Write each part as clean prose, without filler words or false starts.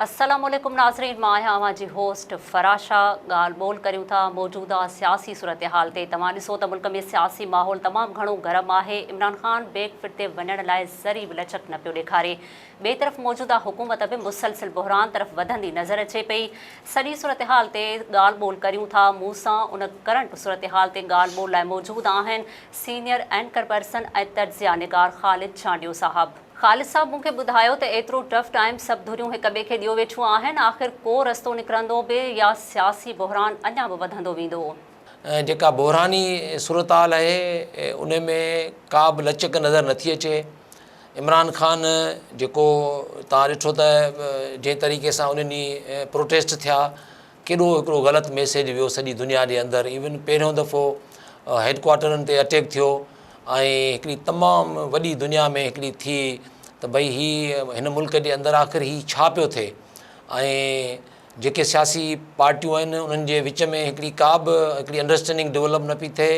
السلام عليڪم ناظرين مان آهيان اوهان جي هوسٽ فراشا ڳالهه ٻولهه ڪريون ٿا موجوده سياسي صورتحال تي توهان ڏسو ته ملڪ ۾ سياسي ماحول تمام گهڻو گرم آهي عمران خان بيڪ فٽ تي وڃڻ لاء ذري به لچڪ نه پيو ڏيکاري ٻئي طرف موجوده حڪومت به مسلسل بحران طرف وڌندي نظر اچي پئي سڄي صورتحال تي ڳالهه ٻولهه ڪريون ٿا مون سان ان ڪرنٽ صورتحال تي ڳالهه ٻولهه لاء موجود آهن سينيئر اينڪر پرسن ۽ تجزيه نگار خالد چانڊيو صاحب. خالد صاحب مون کي ٻڌايو ته ايترو ٽف ٽائيم سڀ ڌريون هڪ ٻئي کي ڏيو ويٺيون آهن آخر ڪو رستو نڪرندو به يا سياسي بحران اڃا به وڌندو ويندو؟ جيڪا بحراني صورتحال آهي ان ۾ ڪا به لچڪ نظر نٿي اچي عمران خان جيڪو توهان ڏٺو ته جنهن طريقي سان ان ڏينهن پروٽيسٽ ٿيا ڪيڏو هڪڙو غلط ميسيج ويو سڄي دنيا جي اندر ايون پهريون دفعو هيڊ ڪوارٽرن تي اٽيڪ ٿيو ۽ هڪڙي تمام وڏي دنيا ۾ هڪڙي ٿي ته ڀئي هي هن ملڪ جي اندر آخر هي ڇا پيو ٿئي ۽ جيڪي سياسي پارٽيون آهن انهن جي وچ ۾ هڪڙي ڪا به هڪڙي انڊرسٽينڊنگ ڊولپ نه پئي ٿئي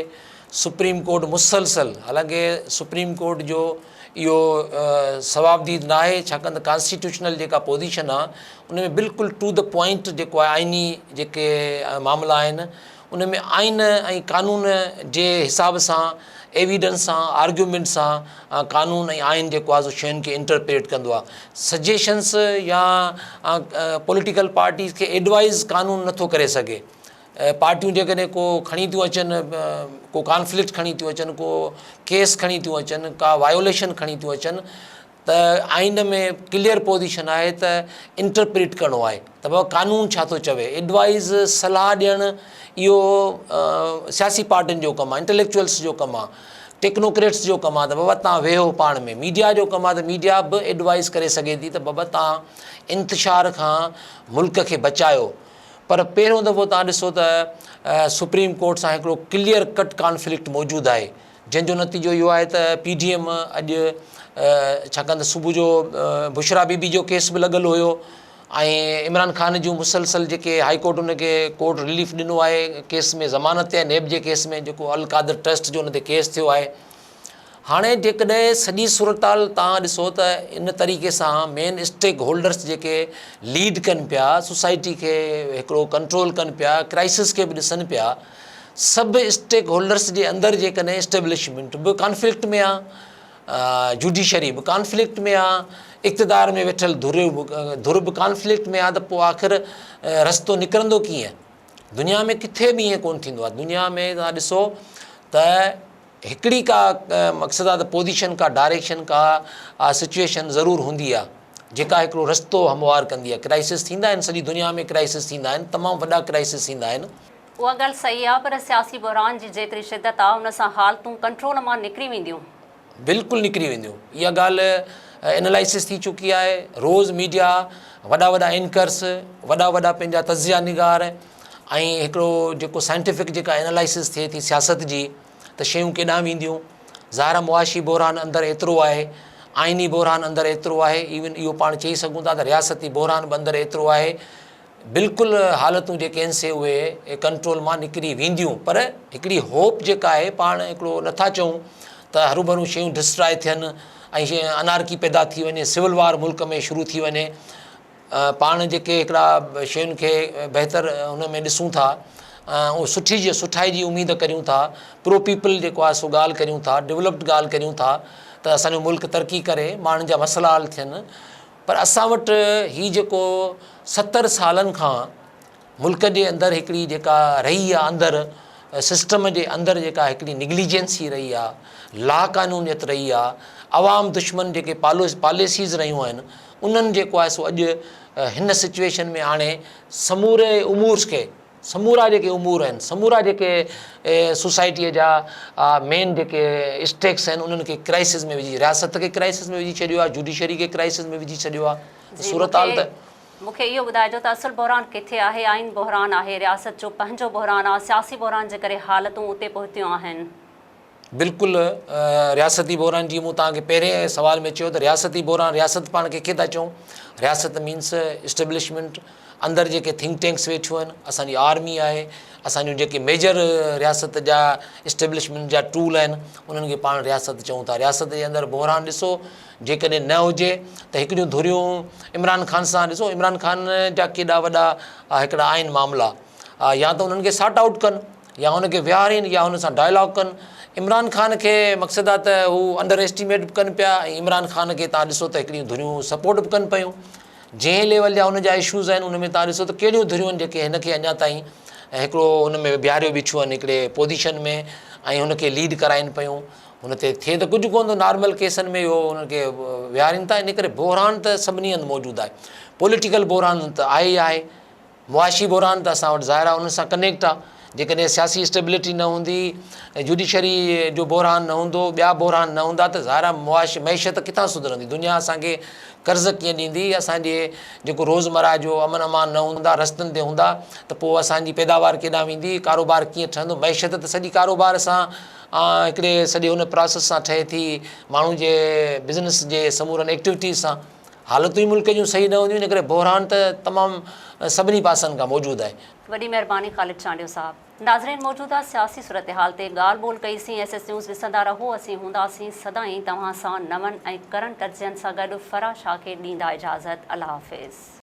سپريم ڪورٽ مسلسل حالانڪه سپريم ڪورٽ جو اهو صوابديد ناهي ڇاڪاڻ ته ڪانسٽيٽيوشنل جيڪا پوزيشن آهي ان ۾ بلڪل ٽو the point جيڪو آهي آئيني جيڪي معاملا آهن ان ۾ آئين ۽ قانون جي حساب سان ايويڊنس سان آرگيومينٽ سان قانون ۽ آئين جيڪو آهي سو شين کي انٽرپريٽ ڪندو آهي سجيشنس يا پوليٽيڪل پارٽيز کي ايڊوائز قانون نٿو ڪري سگهي پارٽيون جيڪڏهن ڪو کڻي ٿيون اچن ڪو ڪانفلڪٽ کڻي ٿيون اچن ڪو ڪيس کڻي ٿيون اچن ڪا وايوليشن کڻي ٿيون اچن ته آئين ۾ ڪليئر پوزيشن آهي ته انٽرپريٽ ڪرڻو آهي ته بابا قانون ڇا ٿو چوي ايڊوائز صلاح ڏيڻ اهو سياسي پارٽين جو ڪم آهي انٽليڪچوئلس جو ڪم آهي ٽيڪنوڪريٽس جو ڪم آهي ته بابا تان ويهو پاڻ ۾ ميڊيا جو ڪم آهي ته ميڊيا به ايڊوائز ڪري سگهي ٿي ته بابا تان انتشار کان ملڪ کي بچايو پر پهريون دفعو تان ڏسو ته سپريم ڪورٽ سان هڪڙو ڪليئر ڪٽ ڪانفلڪٽ موجود آهي جنهن جو نتيجو اهو آهي ته پي ڊي ايم اڄ ڇاڪاڻ ته صبح جو بشريٰ بي بي جو ڪيس به لڳل هيو ۽ عمران خان جون مسلسل جيڪي هائي ڪورٽ ان کي ڪورٽ رليف ڏنو آهي ڪيس ۾ ضمانت تي نيب جي ڪيس ۾ جيڪو القادر ٽرسٽ جو ان تي ڪيس ٿيو آهي هاڻي جيڪڏهن سڄي صورتحال توهان ڏسو ته ان طريقي سان مين اسٽيڪ هولڊرس جيڪي ليڊ ڪن پيا سوسائٽي کي هڪڙو ڪنٽرول ڪن پيا ڪرائسس کي به ڏسن پيا سڀ اسٽيڪ هولڊرس جي اندر جيڪڏهن اسٽيبلشمينٽ به ڪانفلڪٽ ۾ آ جوڊيشري به ڪانفلڪٽ ۾ آ اقتدار ۾ ويٺل ڌر ڌر به ڪانفلڪٽ ۾ آ ته پوء آخر رستو نڪرندو ڪيئن دنيا ۾ ڪٿي به ائين ڪونه ٿيندو آ دنيا ۾ توهان ڏسو ته هڪڙي ڪا مقصد آ ته پوزيشن ڪا ڊائريڪشن ڪا سچويشن ضرور هوندي آ جيڪا هڪڙو رستو هموار ڪندي آ ڪرائسس ٿيندا آهن سڄي دنيا ۾ ڪرائسس ٿيندا آهن تمام وڏا ڪرائسس ٿيندا آهن. اها ڳالهه صحيح آ پر سياسي بحران جي جيتري شدت آ ان سان حالتون ڪنٽرول مان نڪري وينديون. بلڪل نڪري وينديون اها ڳالهه انالائسس ٿي چڪي آهي روز ميڊيا وڏا وڏا اينڪرس وڏا وڏا پنهنجا تجزيه نگار ۽ هڪڙو جيڪو سائنٽيفڪ جيڪا انالائسس ٿئي ٿي سياست جي ته شيون ڪيڏانهن وينديون؟ ظاهر آهي معاشي بحران اندر ايترو آهي، آئيني بحران اندر ايترو آهي، ايون اهو پاڻ چئي سگهون ٿا ته رياستي بحران به اندر ايترو آهي، بلڪل حالتون جيڪي آهن سي اهي ڪنٽرول مان نڪري وينديون پر هڪڙي هوپ جيڪا آهي پاڻ هڪڙو نٿا چئون ته هروڀرو شيون ڊسٽرائي ٿين ۽ انارڪي پيدا ٿي وڃي، سول وار ملڪ ۾ شروع ٿي وڃي. پاڻ جيڪي هڪڙا شين کي بهتر ان ۾ ڏسون ٿا ۽ سٺي جي سٺائي جي اميد ڪريون ٿا پرو پيپل جيڪو آهي سو ڳالهه ڪريون ٿا ڊولپڊ ڳالهه ڪريون ٿا ته اسان جو ملڪ ترقي ڪري ماڻهن جا مسئلا حل ٿين پر اسان وٽ هي جيڪو ستر سالن کان ملڪ جي اندر هڪڙي جيڪا رهي آ اندر سسٽم جي اندر جيڪا هڪڙي نگليجنسي رهي آ لاقانونيت رهي آ عوام دشمن جيڪي پاليسيز رهيون آهن انهن جيڪو آهي سو اڄ هن سچويشن ۾ آڻي سموري امورس کي سمورا جيڪي امور آهن سمورا جيڪي سوسائٽيء جا مين جيڪي اسٽيڪس آهن انهن کي ڪرائسس ۾ وجهي رياست کي ڪرائسس ۾ وجهي ڇڏيو آهي جوڊيشري کي ڪرائسس ۾ وجهي ڇڏيو آهي صورتحال ته مون کي اهو ٻڌائجو ته اصل بحران ڪٿي آهي؟ آئين بحران آهي، رياست جو پنهنجو بحران آ، سياسي بحران جي ڪري حالتون اتي پهتيون آهن. بلڪل رياستي بحران جيئن مون توهان کي پهرين سوال ۾ چيو ته رياستي بحران رياست پاڻ ڪنهن کي ٿا چئون رياست مينس اسٽيبلشمينٽ اندر جيڪي ٿنڪ ٽينڪس ويٺيون آهن اسان جي آرمي آهي اسان جون جيڪي ميجر رياست جا اسٽيبلشمينٽ جا ٽول آهن انهن کي پاڻ رياست چئون ٿا رياست جي اندر بحران ڏسو جيڪڏهن نه هجي ته هڪڙيون ڌريون عمران خان سان ڏسو عمران خان جا ڪيڏا وڏا هڪڙا آهن معاملا يا ته انهن کي سارٽ آئوٽ ڪن يا هن کي ويهارين يا هن سان ڊائلاگ ڪن. عمران خان کي مقصد آ ته هو انڊر ايسٽيميٽ به ڪن پيا ۽ عمران خان کي تان ڏسو ته هڪڙيون ڌريون سپورٽ به ڪن پيون. جنهن ليول جا هن جا اشوز آهن ان ۾ تان ڏسو ته ڪهڙيون ڌريون آهن جيڪي هن کي اڃا تائين هڪڙو ان ۾ بيهاريو بيٺيون آهن هڪڙي پوزيشن ۾ ۽ هن کي ليڊ ڪرائين پيون. هن تي ٿئي ته ڪجهه ڪونه ٿو نارمل ڪيسن ۾ اهو انهن کي ويهارين ٿا ان ڪري بحران ته سڀني هنڌ موجود آهي. پوليٽيڪل بحران ته آهي ئي آهي. معاشي بحران ته اسان وٽ ظاهر آهي انهن سان ڪنيڪٽ آهي جيڪڏهن سياسي اسٽيبلٽي نه هوندي جوڊيشري جو بحران نه هوندو ٻيا بحران نه هوندا ته ظاهر آهي معاشي معيشت ڪٿان سڌرندي دنيا اسان کي قرض ڪيئن ڏيندي اسان جي جيڪو روزمره جو امن امان نه هوندا رستن تي هوندا ته پوء اسان جي پيداوار ڪيڏانهن ويندي ڪاروبار ڪيئن ٺهندو معيشت ته سڄي ڪاروبار سان هڪڙي سڄي ان پراسيس سان ٺهي ٿي ماڻهو جي بزنس جي سمورن ايڪٽيوٽيز سان حالتون ئي ملڪ جون صحيح نه هونديون ان ڪري بحران ته تمام سڀني پاسن کان موجود آهي. وڏي مهرباني خالد چانڊيو صاحب. ناظرين موجوده سياسي صورتحال تي ڳالهه ٻولهه ڪئي سين ايس ايس نيوز ڏسندا رهو اسين هونداسين سدائين توهان سان نون ۽ ڪرنٽ تجزين سان گڏ فرح شاهه کي ڏيندا اجازت الله حافظ.